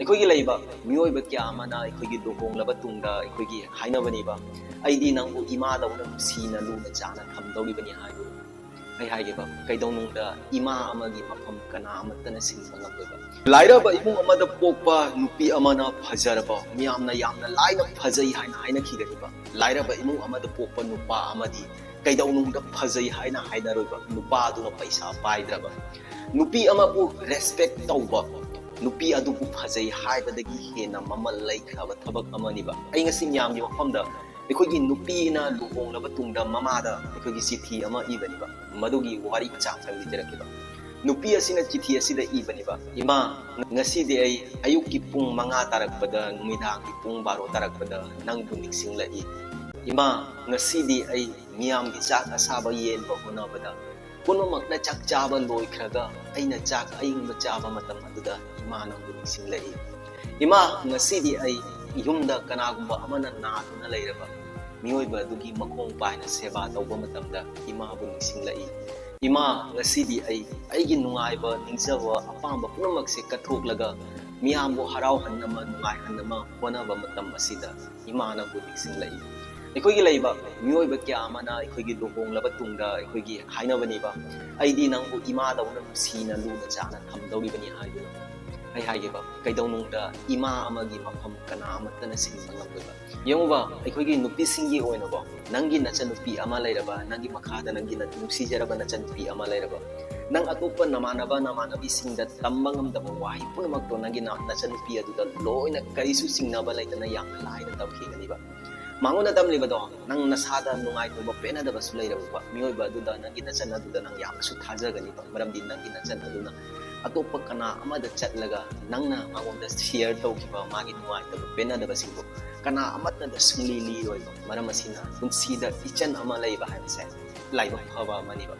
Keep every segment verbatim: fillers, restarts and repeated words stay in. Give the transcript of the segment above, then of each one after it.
ꯑꯩꯈꯣꯏꯒꯤ ꯂꯩꯕ ꯃꯤꯑꯣꯏꯕ ꯀꯌꯥ ꯑꯃꯅ ꯑꯩꯈꯣꯏꯒꯤ ꯂꯨꯍꯣꯡꯂꯕ ꯇꯨꯡꯗ ꯑꯩꯈꯣꯏꯒꯤ ꯍꯥꯏꯅꯕꯅꯤꯕ, "ꯑꯩꯗꯤ ꯅꯪꯕꯨ ꯏꯃꯥꯗꯧꯅ ꯅꯨꯡꯁꯤꯅ ꯂꯨꯅ ꯆꯥꯅ ꯊꯝꯗꯧꯔꯤꯕꯅꯤ" ꯍꯥꯏꯗꯨꯅ꯫ ꯑꯩ ꯍꯥꯏꯒꯦꯕ, ꯀꯩꯗꯧꯅꯨꯡꯗ ꯏꯃꯥ ꯑꯃꯒꯤ ꯃꯐꯝ ꯀꯅꯥ ꯑꯃꯠꯇꯅ ꯁꯤꯟꯕ ꯉꯝꯂꯣꯏꯕ꯫ ꯂꯥꯏꯔꯕ ꯏꯃꯨꯡ ꯑꯃꯗ ꯄꯣꯛꯄ ꯅꯨꯄꯤ ꯑꯃꯅ ꯐꯖꯔꯕ, ꯃꯤꯌꯥꯝꯅ ꯌꯥꯝꯅ ꯂꯥꯏꯅ ꯐꯖꯩ ꯍꯥꯏꯅ ꯍꯥꯏꯅꯈꯤꯒꯅꯤꯕ꯫ ꯂꯥꯏꯔꯕ ꯏꯃꯨꯡ ꯑꯃꯗ ꯄꯣꯛꯄ ꯅꯨꯄꯥ ꯑꯃꯗꯤ ꯀꯩꯗꯧꯅꯨꯡꯗ ꯐꯖꯩ ꯍꯥꯏꯅ ꯍꯥꯏꯅꯔꯣꯏꯕ, ꯅꯨꯄꯥ ꯑꯗꯨꯅ ꯄꯩꯁꯥ ꯄꯥꯏꯗ꯭ꯔꯕ꯫ ꯅꯨꯄꯤ ꯑꯃꯕꯨ respect ꯇꯧꯕ, ꯅꯨꯄꯤ ꯑꯗꯨꯕꯨ ꯐꯖꯩ ꯍꯥꯏꯕꯗꯒꯤ ꯍꯦꯟꯅ ꯃꯃꯜ ꯂꯩꯈ꯭ꯔꯕ ꯊꯕꯛ ꯑꯃꯅꯤꯕ꯫ ꯑꯩ ꯉꯁꯤ ꯃꯌꯥꯝꯒꯤ ꯃꯐꯝꯗ ꯑꯩꯈꯣꯏꯒꯤ ꯅꯨꯄꯤꯅ ꯂꯨꯍꯣꯡꯂꯕ ꯇꯨꯡꯗ ꯃꯃꯥꯗ ꯑꯩꯈꯣꯏꯒꯤ ꯆꯤꯊꯤ ꯑꯃ ꯏꯕꯅꯤꯕ꯫ ꯃꯗꯨꯒꯤ ꯋꯥꯔꯤ ꯃꯆꯥ ꯑꯃꯇꯪ ꯂꯤꯖꯔꯛꯀꯦꯕ꯫ ꯅꯨꯄꯤ ꯑꯁꯤꯅ ꯆꯤꯊꯤ ꯑꯁꯤꯗ ꯏꯕꯅꯤꯕ, "ꯏꯃꯥ, ꯉꯁꯤꯗꯤ ꯑꯩ ꯑꯌꯨꯛꯀꯤ ꯄꯨꯡ ꯃꯉꯥ ꯇꯥꯔꯛꯄꯗ, ꯅꯨꯃꯤꯗꯥꯡꯒꯤ ꯄꯨꯡ ꯕꯥꯔꯣ ꯇꯥꯔꯛꯄꯗ ꯅꯪꯕꯨ ꯅꯤꯡꯁꯤꯡꯂꯛꯏ꯫ ꯏꯃꯥ, ꯉꯁꯤꯗꯤ ꯑꯩ ꯃꯤꯌꯥꯝꯒꯤ ꯆꯥꯛ ꯑꯁꯥꯕ ꯌꯦꯟꯕ ꯍꯣꯠꯅꯕꯗ ꯄꯨꯝꯅꯃꯛꯅ ꯆꯥꯛ ꯆꯥꯕ ꯂꯣꯏꯈ꯭ꯔꯒ ꯑꯩꯅ ꯆꯥꯛ ꯑꯏꯪꯕ ꯆꯥꯕ ꯃꯇꯝ ꯑꯗꯨꯗ ꯏꯃꯥ ꯅꯪꯕꯨ ꯅꯤꯡꯁꯤꯡꯂꯛꯏ꯫ ꯏꯃꯥ, ꯉꯁꯤꯗꯤ ꯑꯩ ꯌꯨꯝꯗ ꯀꯅꯥꯒꯨꯝꯕ ꯑꯃꯅ ꯅꯥꯗꯨꯅ ꯂꯩꯔꯕ ꯃꯤꯑꯣꯏꯕ ꯑꯗꯨꯒꯤ ꯃꯈꯣꯡ ꯄꯥꯏꯅ ꯁꯦꯕꯥ ꯇꯧꯕ ꯃꯇꯝꯗ ꯏꯃꯥꯕꯨ ꯅꯤꯡꯁꯤꯡꯂꯛꯏ꯫ ꯏꯃꯥ, ꯉꯁꯤꯗꯤ ꯑꯩ ꯑꯩꯒꯤ ꯅꯨꯡꯉꯥꯏꯕ, ꯅꯤꯡꯖꯕ, ꯑꯄꯥꯝꯕ ꯄꯨꯝꯅꯃꯛꯁꯦ ꯀꯠꯊꯣꯛꯂꯒ ꯃꯤꯌꯥꯝꯕꯨ ꯍꯔꯥꯎꯍꯟꯅꯕ, ꯅꯨꯡꯉꯥꯏꯍꯟꯅꯕ ꯍꯣꯠꯅꯕ ꯃꯇꯝ ꯑꯁꯤꯗ ꯏꯃꯥ ꯅꯪꯕꯨ ꯅꯤꯡꯁꯤꯡꯂꯛꯏ꯫" ꯑꯩꯈꯣꯏꯒꯤ ꯂꯩꯕ ꯃꯤꯑꯣꯏꯕ ꯀꯌꯥ ꯑꯃꯅ ꯑꯩꯈꯣꯏꯒꯤ ꯂꯨꯍꯣꯡꯂꯕ ꯇꯨꯡꯗ ꯑꯩꯈꯣꯏꯒꯤ ꯍꯥꯏꯅꯕꯅꯤꯕ, "ꯑꯩꯗꯤ ꯅꯪꯕꯨ ꯏꯃꯥꯗꯧꯅ ꯅꯨꯡꯁꯤꯅ ꯂꯨꯅ ꯆꯥꯅ ꯊꯝꯗꯧꯔꯤꯕꯅꯤ" ꯍꯥꯏꯗꯨꯅ꯫ ꯑꯩ ꯍꯥꯏꯒꯦꯕ, ꯀꯩꯗꯧꯅꯨꯡꯗ ꯏꯃꯥ ꯑꯃꯒꯤ ꯃꯐꯝ ꯀꯅꯥ ꯑꯃꯠꯇꯅ ꯁꯤꯟꯕ ꯉꯝꯂꯣꯏꯕ꯫ ꯌꯦꯡꯉꯨꯕ, ꯑꯩꯈꯣꯏꯒꯤ ꯅꯨꯄꯤꯁꯤꯡꯒꯤ ꯑꯣꯏꯅꯀꯣ, ꯅꯪꯒꯤ ꯅꯆꯟꯅꯨꯄꯤ ꯑꯃ ꯂꯩꯔꯕ, ꯅꯪꯒꯤ ꯃꯈꯥꯗ ꯅꯪꯒꯤ ꯅ-, ꯅꯨꯡꯁꯤꯖꯔꯕ ꯅꯆꯟꯅꯨꯄꯤ ꯑꯃ ꯂꯩꯔꯕ, ꯅꯪ ꯑꯇꯣꯞꯄ ꯅꯃꯥꯟꯅꯕ ꯅꯃꯥꯟꯅꯕꯤꯁꯤꯡꯗ ꯇꯝꯕ ꯉꯝꯗꯕ ꯋꯥꯍꯩ ꯄꯨꯝꯅꯃꯛꯇꯣ ꯅꯪꯒꯤ ꯅ-, ꯅꯆꯟꯅꯨꯄꯤ ꯑꯗꯨꯗ ꯂꯣꯏꯅ ꯀꯔꯤꯁꯨ ꯆꯤꯡꯅꯕ ꯂꯩꯇꯅ ꯌꯥꯝꯅ ꯂꯥꯏꯅ ꯇꯝꯈꯤꯒꯅꯤꯕ꯫ ꯃꯉꯣꯟꯗ ꯇꯝꯂꯤꯕꯗꯣ, ꯅꯪ ꯅꯁꯥꯗ ꯅꯨꯡꯉꯥꯏꯇꯕ ꯄꯦꯟꯅꯗꯕꯁꯨ ꯂꯩꯔꯕ ꯃꯤꯑꯣꯏꯕ ꯑꯗꯨꯗ, ꯅꯪꯒꯤ ꯅꯆꯟ ꯑꯗꯨꯗ ꯅꯪ ꯌꯥꯝꯅꯁꯨ ꯊꯥꯖꯒꯅꯤꯕ, ꯃꯔꯝꯗꯤ ꯅꯪꯒꯤ ꯅꯆꯟ ꯑꯗꯨꯅ ꯑꯇꯣꯞꯄ ꯀꯅꯥ ꯑꯃꯗ ꯆꯠꯂꯒ ꯅꯪꯅ ꯃꯉꯣꯟꯗ share ꯇꯧꯈꯤꯕ ꯃꯥꯒꯤ ꯅꯨꯡꯉꯥꯏꯇꯕ ꯄꯦꯟꯅꯗꯕꯁꯤꯡꯗꯣ ꯀꯅꯥ ꯑꯃꯠꯇꯗ ꯁꯨꯡꯂꯤ ꯂꯤꯔꯣꯏꯕ꯫ ꯃꯔꯝ ꯑꯁꯤꯅ ꯄꯨꯟꯁꯤꯗ ꯏꯆꯟ ꯑꯃ ꯂꯩꯕ ꯍꯥꯏꯕꯁꯦ ꯂꯥꯏꯕꯛ ꯐꯕ ꯑꯃꯅꯤꯕ꯫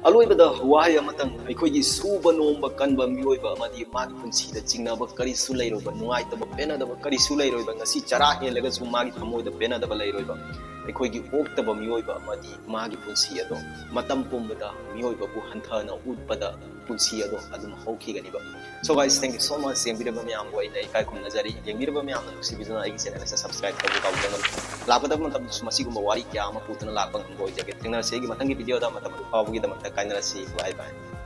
ꯑꯂꯣꯏꯕꯗ ꯋꯥꯍꯩ ꯑꯃꯇꯪ, ꯑꯩꯈꯣꯏꯒꯤ ꯁꯨꯕ ꯅꯣꯝꯕ ꯀꯟꯕ ꯃꯤꯑꯣꯏꯕ ꯑꯃꯗꯤ ꯃꯥꯒꯤ ꯄꯨꯟꯁꯤꯗ ꯆꯤꯡꯅꯕ ꯀꯔꯤꯁꯨ ꯂꯩꯔꯣꯏꯕ, ꯅꯨꯡꯉꯥꯏꯇꯕ ꯄꯦꯟꯅꯗꯕ ꯀꯔꯤꯁꯨ ꯂꯩꯔꯣꯏꯕ, ꯉꯁꯤ ꯆꯔꯥ ꯍꯦꯜꯂꯒꯁꯨ ꯃꯥꯒꯤ ꯊꯃꯣꯏꯗ ꯄꯦꯟꯅꯗꯕ ꯂꯩꯔꯣꯏꯕ꯫ ꯑꯩꯈꯣꯏꯒꯤ ꯑꯣꯛꯇꯕ ꯃꯤꯑꯣꯏꯕ ꯑꯃꯗꯤ ꯃꯥꯒꯤ ꯄꯨꯟꯁꯤ ꯑꯗꯣ ꯃꯇꯝ ꯄꯨꯝꯕꯗ ꯃꯤꯑꯣꯏꯕꯕꯨ ꯍꯟꯊꯅ ꯎꯠꯄꯗ ꯄꯨꯟꯁꯤ ꯑꯗꯣ ꯑꯗꯨꯝ ꯍꯧꯈꯤꯒꯅꯤꯕ꯫ So guys, thank you so much, ꯌꯦꯡꯕꯤꯔꯕ ꯃꯌꯥꯝꯕꯨ ꯑꯩꯅ ꯏꯀꯥꯏ ꯈꯨꯝꯅꯖꯔꯤ꯫ ꯌꯦꯡꯕꯤꯔꯕ ꯃꯌꯥꯝꯅ ꯅꯨꯡꯁꯤꯕꯤꯗꯨꯅ ꯑꯩꯒꯤ channel ꯑꯁꯤ subscribe ꯇꯧꯕ ꯀꯥꯎꯕꯤꯒꯅꯨ꯫ ꯂꯥꯛꯀꯗꯕ ꯃꯇꯝꯗꯁꯨ ꯃꯁꯤꯒꯨꯝꯕ ꯋꯥꯔꯤ ꯀꯌꯥ ꯑꯃ ꯄꯨꯗꯨꯅ ꯂꯥꯛꯄ ꯉꯝꯕ ꯑꯣꯏꯖꯒꯦ꯫ ꯊꯦꯡꯅꯔꯁꯤ ꯑꯩꯒꯤ ꯃꯊꯪꯒꯤ video ꯗ꯫ ꯃꯇꯝ ꯑꯗꯨ ꯐꯥꯎꯕꯒꯤꯗꯃꯛꯇ ꯀꯥꯏꯅꯔꯁꯤ꯫ Bye bye꯫